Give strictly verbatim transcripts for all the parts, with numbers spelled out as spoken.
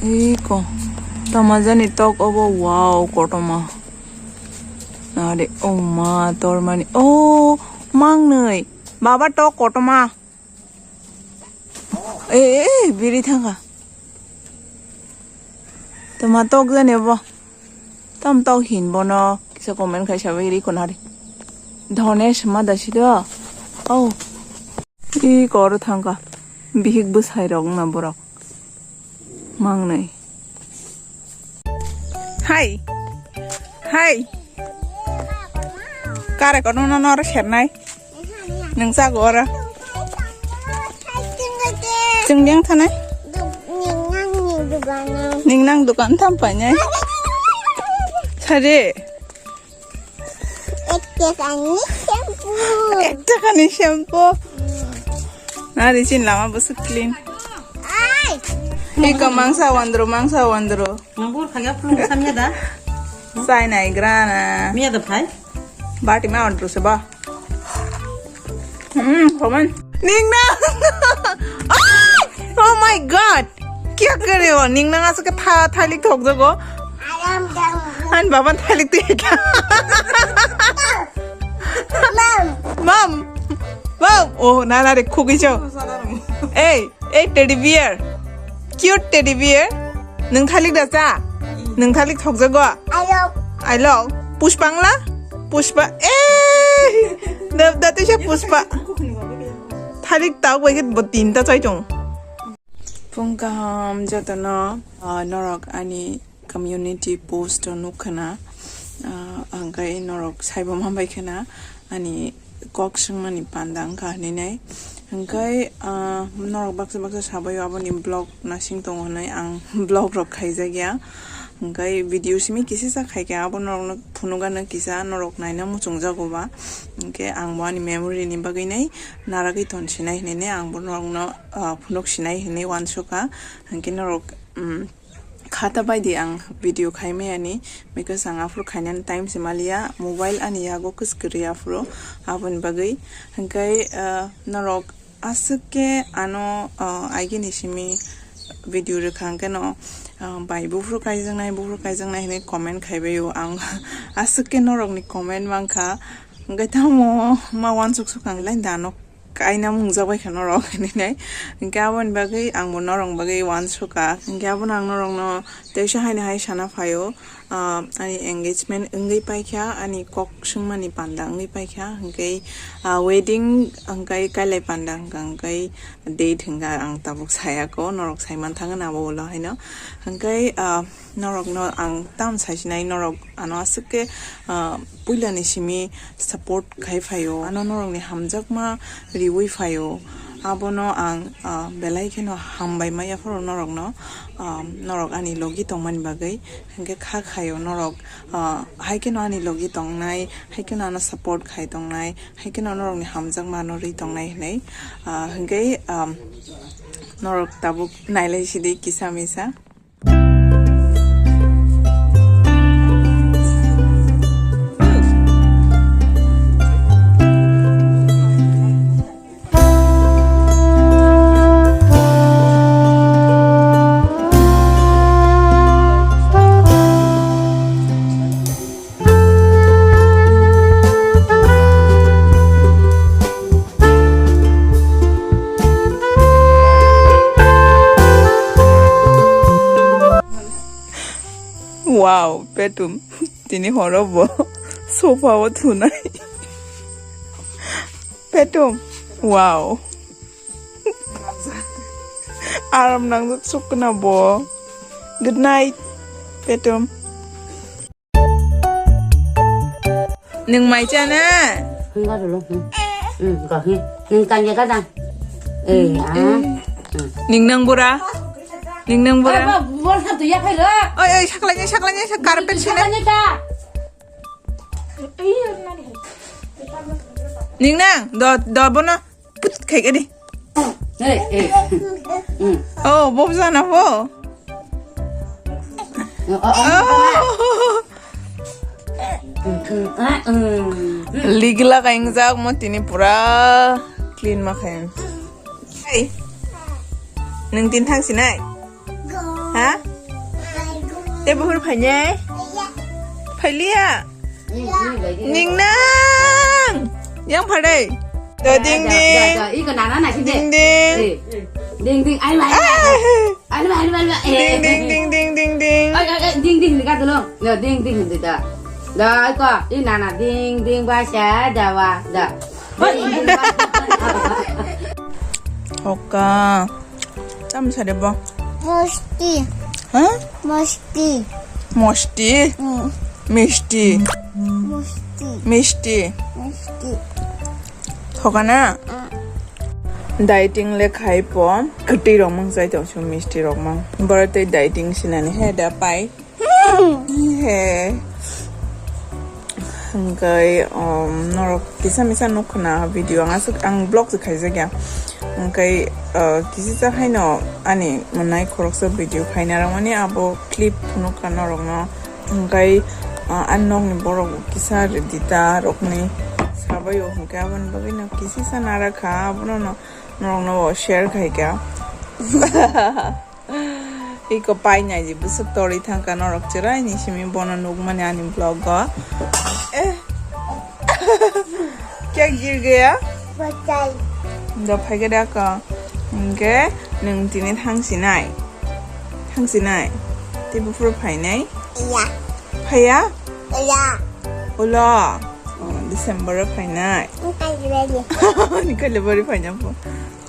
Iko. Tamajani tok obo, wow, kotoma. Nade, oh ma, tormani. Oh, mangnoi. Baba tok kotoma. Eh, eh, biri thangka. Tama tok jani bo. Tam tok hin bono. Kisa comment khai sabai ri konari. Dhone sma da sido. Oh. I kor thangka. Bihik bwsai rok na borok. Mangnai. Hai. Hai. Kare kono no nor sernai. Nung sa gora. Chungyang thanai. Ning nang dukan tham painai. Sare. Ek taka ni shampoo. Ek taka ni shampoo. Nari chin lama busuk clean. Ai. Iko mangsa wandro, mangsa wandro. Manggur khagya pulung samya da. Sai nai grana. Miya da phai. Bati ma wandro se ba. Hmm, komen. Ningna. Ai! Oh my God. Kya kare ho? Ningna asuk tha thalik thok jago. An baba thalik te kya? Mom. Mom. Mom. Oh, na na re khugui cho. Ei, ei teddy bear. Cute teddy bear. Nung thalik da cha? Nung thalik thok jago? I love. I love. Pushpangla? Pushpa. Eh! Da, da tisa Pushpa. Thalik tau bai bo tinta chai tong. Phung kaham jotono, ah, norok ani community post o nukha na, ah, hwnkhe norok saibo manbai khana ani kok swngmani panda wngkha hinwi nai. Hwnkhe, ah, norok baksa baksa sabaio aboni vlog nasing tongo hinwi ang vlog rok khaijakya. Hwnkhe video simi kisisa khaikhe abo norokno phunukgano kisa norok naina muchungjago ba. Hwnkhe ang bo ani memory ni bagwi nai naragwi tonsinai hinwi nai ang bo norokno, ah, phunuk sinai hinwi uansukha. Hwnkhe norok, um, khata baidi ang video khaimaya ni, because ang aphuru khainani time se maliya, mobile ani yago kwswk kwrwi aphuru, aboni bagwi. Hwnkhe, ah, norok aswk khe ano, ah, agini simi video rwkha hwnkhe no, ah, bai buphuru kaijaknai, buphuru kaijaknai hinwi comment khaibaio. Ang aswk khe norokni comment mankha, hwnkhe tamo ma uansuk sukha hinlai da ano kaina mungjak bai kha norok hinwi nai. Hwnkhe aboni bagwi ang bo norok bagwi uansukha. Hwnkhe abono ang norokno teisa haino hai sana phaio, ah, ani engagement wngwi paikha, ani kok swngmani panda wngwi paikha, hwnkhe, ah, wedding hwnkhe kailai panda hwnkha hwnkhe date hwnkha ang tabuk sayako, norok saiman thangwi nabo ulo haino. Hwnkhe, ah, norokno ang tam saisinai, norok ano aswk khe, ah, puilani simi support khai phaio, ano norokni hamjakma riwi phaio, abono ang, ah, belai kheno hambai maya phoro norokno, ah, norok ani logi tongmani bagwi, hwnkhe kha khaio norok, ah, hai kheno ani logi tongnai, hai kheno ano support khai tongnai, hai kheno norokni hamjakma no ri tongnai hinwi, ah, hwnkhe, ah, norok tabuk nailai sidi kisa misa. Wow, petum. Tini horo bo sofa o thunai. Petum. Wow. Aram nangjak sukna bo. Good night, petum. Nwng mai chana? Hwnba dolo, hmm. Hmm, go, hmm. Nwng kanya ka dang. Eh, ah. Hmm. Nwng nang bura? Nwng nang bura? Eh, ba, bol sa tuya khai lo. Oi, oi, saklanya, saklanya, sa carpet sini. Saklanya ka. Nwng nang, do, do bono. Put khai ka di. Hey, hey. Hmm. Oh, bob jana bo. Oh, oh, oh. Oh. Hmm, hmm, ah, hmm. Ligla kaingjak mo tini pura clean ma khayan. Hey. Nwng tin thang sinai? Go. Ha? Tei buphuru phainai? Phailiya? Ning nang! Yang phadai? Da ding ding. Iko nana na sini. Ding ding. Ding ding. Ayo, ayo. Ayo, ayo, ayo. Ding ding ding ding ding ding. Ayo, ayo, ding ding, ding dong. Da ding ding, ding da. Da iko, i nana ding ding ba sa da wa da. Hoka. Tam sare bo. Mosti. Ha? Mosti. Mosti. Mm. Misti. Mosti. Misti. Misti. Thoka na? Ah. Dieting le khai po. Kwtwi rok mang chai tong su misti rok mang. Boro tei dieting sinani he da pai. He. Hingkai, um, norok kisa misa nuk khna video ang aswk, ang vlog se khaijak ya. Hingkai, uh, kisa sa haino ani mwnai khoroksa video khaina rwmani abo clip phunukha norokno. Hingkai, uh, ani nokni borok kisa Redita rokni sabaio hingkai aboni bagwino kisa sa nara kha abono no norokno share khaikha. Iko painai di bwswk torwi thangkha norok chwraini simi bono nukmani ani vlog o. Eh. Kya gir gaya? Bachai. Do phaikhe da ko. Hingke nwng tini thangsinai. Thangsinai. Tei buphuru phainai? Iya. Phaiya? Iya. Ulo. Oh, December o phainai. Nikailebari. Nikailebari phainai po.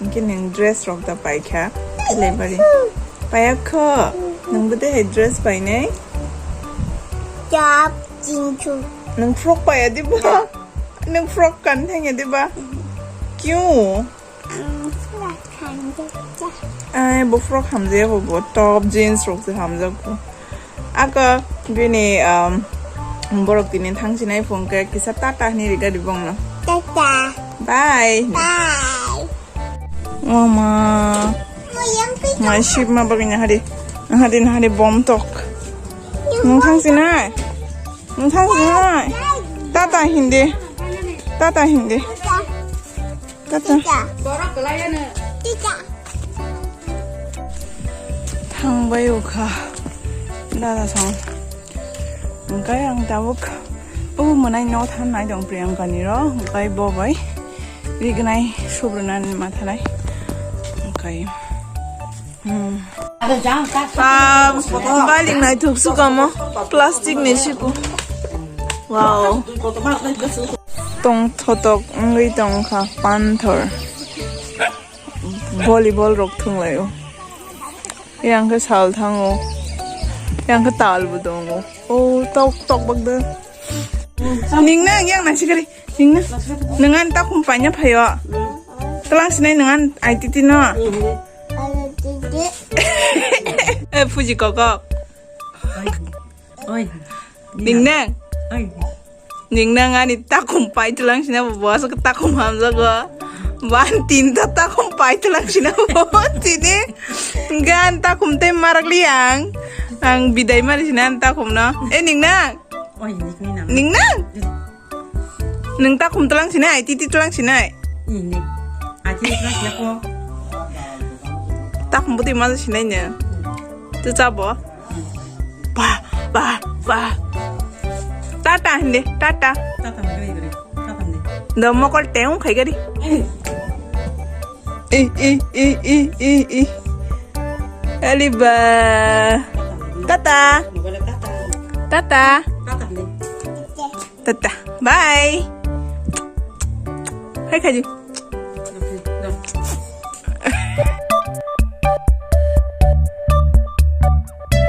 Hingke nwng dress rok da paikha, delivery. Paiya kho. Nwng bwdai hai dress painai? Chap, jinsu. Nwng frock paiya diba? Nwng frock kan thangya diba? Kyu? Ang frock hamjakya. Ai, bo frock hamjaya bo, bo top jeans rok se hamjak bo. Ako bini, um, borok tini thangsinai phone khe kisa tata hwnwi rwgadi bongno. Tata. Bye. Bye. Mama. Mai sip ma bagwi nahari. Nahari, nahari bom tok. Nung thangsinai. Nung thangsinai. Tata hindi. Tata hindi. Tata. Tata. Tita. Thangbai ukha. Dada song. Hingkai ang tabuk. O mwnai no thanai dong Priyanka ni ro. Hingkai bo bai. Rignai subrunani mathanai. Hingkai. Hmm. Ah, balik nai thuk sukamo. Plastic ni siku. Wow. Tong thotok wngwi tongkha panthor. Volleyball rok thwnglaio. Yang khe sal thango. Yang khe tal bo tongo. O tok tok bakda. Ningna yang nasi kari. Ningna. Nungan takhum panya phayo. Tlang sinai nungan I T T no. Eh, Fuji koko. Oi. Ning nang? Oi. Ning nang ani takhum pai tlang sina bo, bo aswk takhum hamjago. Ban tin ta takhum pai tlang sina bo tini. Gan takhum tei marak liang. Ang bidai mari sina an takhum no. Eh, ning nang? Oi, nik ni nam. Ning nang? Nung takhum tlang sinai, I T T tlang sinai. Ini. Aji tlang sinai ko. Takhum bwtwi ma sinai ne. Tu chabo. Ba, ba, ba. Tata hindi, tata. Tata hindi, hindi. Tata hindi. Do mokol teung khai gari. Eh. Eh, eh, eh, eh, eh, eh. Aliba. Tata. Tata. Tata. Tata. Bye. Hai, Kaju.